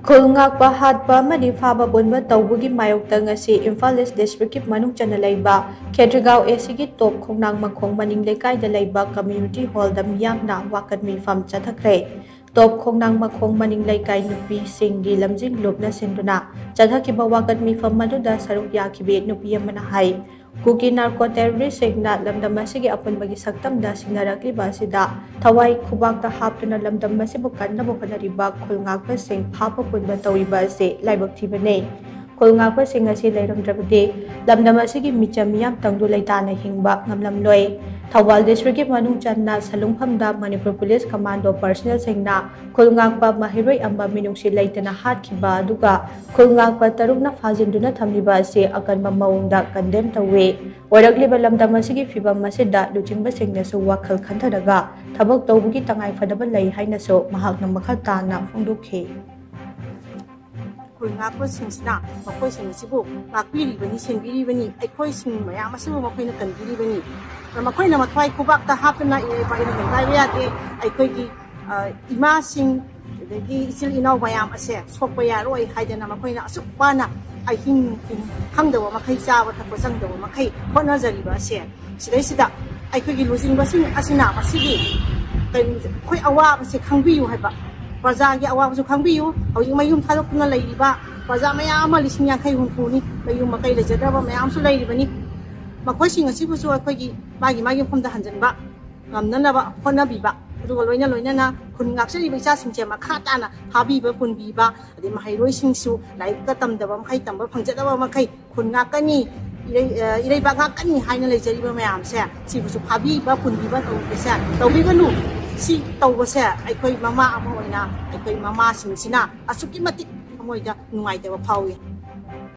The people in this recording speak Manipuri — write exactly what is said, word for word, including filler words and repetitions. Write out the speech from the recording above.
ꯈꯨꯜ ꯉꯥꯛꯄ ꯍꯥꯠꯄ ꯑꯃꯗꯤ ꯐꯥꯕ ꯄꯨꯟꯕ ꯇꯧꯕꯒꯤ ꯃꯥꯌꯣꯛꯇ ꯉꯁꯤ ꯏꯝꯐꯥꯜ ꯏꯁ ꯗꯤꯁꯇ꯭ꯔꯤꯛꯀꯤ ꯃꯅꯨꯡ ꯆꯟꯅ ꯂꯩꯕ ꯈꯦꯇ꯭ꯔꯤꯒꯥꯎ ꯑꯦꯁꯤꯒꯤ ꯇꯣꯞ ꯈꯣꯡꯅꯥꯡ ꯃꯈꯣꯡ ꯃꯅꯤꯡ ꯂꯩꯀꯥꯏꯗ ꯂꯩꯕ ꯀꯝꯃ꯭ꯌꯨꯅꯤꯇꯤ ꯍꯣꯜꯗ ꯃꯤꯌꯥꯝꯅ ꯋꯥꯀꯠ ꯃꯤꯐꯝ ꯆꯠꯊꯈ꯭ꯔꯦ꯫ ꯇꯣꯞ ꯈꯣꯡꯅꯥꯡ ꯃꯈꯣꯡ ꯃꯅꯤꯡ ꯂꯩꯀꯥꯏ ꯅꯨꯄꯤꯁꯤꯡꯒꯤ ꯂꯝꯖꯤꯡ ꯂꯨꯞꯅ ꯁꯤꯟꯗꯨꯅ ꯆꯠꯊꯈꯤꯕ ꯋꯥꯀꯠ ꯃꯤꯐꯝ ꯑꯗꯨꯗ ꯁꯔꯨꯛ ꯌꯥꯈꯤꯕꯤ ꯅꯨꯄꯤ ꯑꯃꯅ ꯍꯥꯏ, ꯀꯨꯀꯤ ꯅꯥꯔꯀꯣ ꯇꯦꯔꯣꯔꯤꯁꯁꯤꯡꯅ ꯂꯝꯗꯝ ꯑꯁꯤꯒꯤ ꯑꯄꯨꯟꯕꯒꯤ ꯁꯛꯇꯝꯗ ꯁꯤꯟꯅꯔꯛꯂꯤꯕ ꯑꯁꯤꯗ ꯊꯋꯥꯏ ꯈꯨꯕꯥꯛꯇ ꯍꯥꯞꯇꯨꯅ ꯂꯝꯗꯝ ꯑꯁꯤꯕꯨ ꯀꯟꯅꯕ ꯍꯣꯠꯅꯔꯤꯕ ꯈꯨꯜ ꯉꯥꯛꯄꯁꯤꯡ ꯐꯥꯕ ꯄꯨꯟꯕ ꯇꯧꯔꯤꯕ ꯑꯁꯤ ꯂꯥꯏꯕꯛ ꯊꯤꯕꯅꯤ꯫ ꯈꯨꯜ ꯉꯥꯛꯄꯁꯤꯡ ꯑꯁꯤ ꯂꯩꯔꯝꯗ꯭ꯔꯕꯗꯤ ꯂꯝꯗꯝ ꯑꯁꯤꯒꯤ ꯃꯤꯆꯝ ꯃꯤꯌꯥꯝ ꯇꯪꯗꯨ ꯂꯩꯇꯥꯅ ꯍꯤꯡꯕ ꯉꯝꯂꯝꯂꯣꯏ꯫ ꯊꯧꯕꯥꯜ ꯗꯤꯁꯇ꯭ꯔꯤꯛꯀꯤ ꯃꯅꯨꯡ ꯆꯟꯅ ꯁꯂꯨꯡꯐꯝꯗ ꯃꯅꯤꯄꯨꯔ ꯄꯨꯂꯤꯁ ꯀꯃꯥꯟꯗꯣ ꯄꯔꯁꯅꯦꯜꯁꯤꯡꯅ ꯈꯨꯜ ꯉꯥꯛꯄ ꯃꯍꯩꯔꯣꯏ ꯑꯃ ꯃꯤꯅꯨꯡꯁꯤ ꯂꯩꯇꯅ ꯍꯥꯠꯈꯤꯕ ꯑꯗꯨꯒ ꯈꯨꯜ ꯉꯥꯛꯄ ꯇꯔꯨꯛꯅ ꯐꯥꯖꯤꯟꯗꯨꯅ ꯊꯝꯂꯤꯕ ꯑꯁꯤ ꯑꯀꯟꯕ ꯃꯑꯣꯡꯗ ꯀꯟꯗꯦꯝ ꯇꯧꯏ꯫ ꯑꯣꯏꯔꯛꯂꯤꯕ ꯂꯝꯗꯝ ꯑꯁꯤꯒꯤ ꯐꯤꯕꯝ ꯑꯁꯤꯗ ꯂꯨꯆꯤꯡꯕꯁꯤꯡꯅꯁꯨ ꯋꯥꯈꯜ ꯈꯟꯊꯔꯒ ꯊꯕꯛ ꯇꯧꯕꯒꯤ ꯇꯉꯥꯏꯐꯗꯕ ꯂꯩ ꯍꯥꯏꯅꯁꯨ ꯃꯍꯥꯛꯅ ꯃꯈꯥ ꯇꯥꯅ ꯐꯣꯡꯗꯣꯛꯈꯤ꯫ ꯈꯨꯜ ꯉꯥꯛꯄꯁꯤꯡꯁꯤꯅ ꯃꯈꯣꯏꯁꯤꯡ ꯑꯁꯤꯕꯨ ꯉꯥꯛꯄꯤꯔꯤꯕꯅꯤ, ꯁꯦꯟꯕꯤꯔꯤꯕꯅꯤ, ꯑꯩꯈꯣꯏꯁꯤꯡ ꯃꯌꯥꯝ ꯑꯁꯤꯕꯨ ꯃꯈꯣꯏꯅ ꯀꯟꯕꯤꯔꯤꯕꯅꯤ꯫ ꯃꯈꯣꯏꯅ ꯃꯊ꯭ꯋꯥꯏ ꯈꯨꯕꯥꯛꯇ ꯍꯥꯞꯇꯨꯅ ꯏꯔꯩꯄꯥꯛ ꯏꯔꯝꯗꯝ ꯀꯥꯏꯕ ꯌꯥꯗꯦ, ꯑꯩꯈꯣꯏꯒꯤ, ꯑ, ꯏꯃꯥꯁꯤꯡ, ꯑꯗꯒꯤ ꯏꯆꯤꯜ ꯏꯅꯥꯎ ꯃꯌꯥꯝ ꯑꯁꯦ ꯁꯣꯛꯄ ꯌꯥꯔꯣꯏ ꯍꯥꯏꯗꯅ ꯃꯈꯣꯏꯅ ꯑꯁꯨꯛ ꯋꯥꯅ ꯑꯍꯤꯡ ꯅꯨꯡꯊꯤꯜ ꯈꯪꯗꯕ ꯃꯈꯩ, ꯆꯥꯕ ꯊꯛꯄ ꯆꯪꯗꯕ ꯃꯈꯩ ꯍꯣꯠꯅꯖꯔꯤꯕ ꯑꯁꯦ, ꯁꯤꯗꯩꯁꯤꯗ ꯑꯩꯈꯣꯏꯒꯤ ꯂꯨꯆꯤꯡꯕꯁꯤꯡ ꯑꯁꯤꯅ ꯃꯁꯤꯒꯤ ꯀꯔꯤ, ꯑꯩꯈꯣꯏ ꯑꯋꯥꯕꯁꯦ ꯈꯪꯕꯤꯌꯨ ꯍꯥꯏꯕ, ꯄ꯭ꯔꯖꯥꯒꯤ ꯑꯋꯥꯕꯁꯨ ꯈꯪꯕꯤꯌꯨ꯫ ꯍꯧꯖꯤꯛ ꯃꯌꯨꯝ ꯊꯥꯗꯣꯛꯇꯨꯅ ꯂꯩꯔꯤꯕ ꯄ꯭ꯔꯖꯥ ꯃꯌꯥꯝ ꯑꯃ ꯂꯤꯁꯤꯡ ꯌꯥꯡꯈꯩ ꯍꯨꯝꯐꯨꯅꯤ, ꯃꯌꯨꯝ ꯃꯀꯩ ꯂꯩꯖꯗ꯭ꯔꯕ ꯃꯌꯥꯝꯁꯨ ꯂꯩꯔꯤꯕꯅꯤ꯫ ꯃꯈꯣꯏꯁꯤꯡ ꯑꯁꯤꯕꯨꯁꯨ ꯑꯩꯈꯣꯏꯒꯤ ꯃꯥꯒꯤ ꯃꯥꯒꯤ ꯃꯐꯝꯗ ꯍꯟꯖꯤꯟꯕ ꯉꯝꯅꯅꯕ ꯍꯣꯠꯅꯕꯤꯕ, ꯑꯗꯨꯒ ꯂꯣꯏꯅ ꯂꯣꯏꯅꯅ ꯈꯨꯟ ꯉꯥꯛꯆꯔꯤꯕ ꯏꯆꯥꯁꯤꯡꯁꯦ ꯃꯈꯥ ꯇꯥꯅ ꯊꯥꯕꯤꯕ ꯄꯨꯟꯕꯤꯕ, ꯑꯗꯩ ꯃꯍꯩꯔꯣꯏꯁꯤꯡꯁꯨ ꯂꯥꯏꯔꯤꯛꯀ ꯇꯝꯗꯕ ꯃꯈꯩ, ꯇꯝꯕ ꯐꯪꯖꯗꯕ ꯃꯈꯩ ꯈꯨꯟ ꯉꯥꯛꯀꯅꯤ, ꯏꯔꯩ-, ꯑ, ꯏꯔꯩꯕꯥꯛ ꯉꯥꯛꯀꯅꯤ ꯍꯥꯏꯅ ꯂꯩꯖꯔꯤꯕ ꯃꯌꯥꯝꯁꯦ, ꯁꯤꯕꯨꯁꯨ ꯐꯥꯕꯤꯕ ꯄꯨꯟꯕꯤꯕ ꯇꯧꯕꯁꯦ ꯇꯧꯕꯤꯒꯅꯨ꯫ ꯁꯤ ꯇꯧꯕꯁꯦ ꯑꯩꯈꯣꯏ ꯃꯃꯥ ꯑꯃ ꯑꯣꯏꯅ ꯑꯩꯈꯣꯏ ꯃꯃꯥꯁꯤꯡꯁꯤꯅ ꯑꯁꯨꯛꯀꯤ ꯃꯇꯤꯛ ꯊꯃꯣꯏꯗ ꯅꯨꯡꯉꯥꯏꯇꯕ ꯐꯥꯎꯏ꯫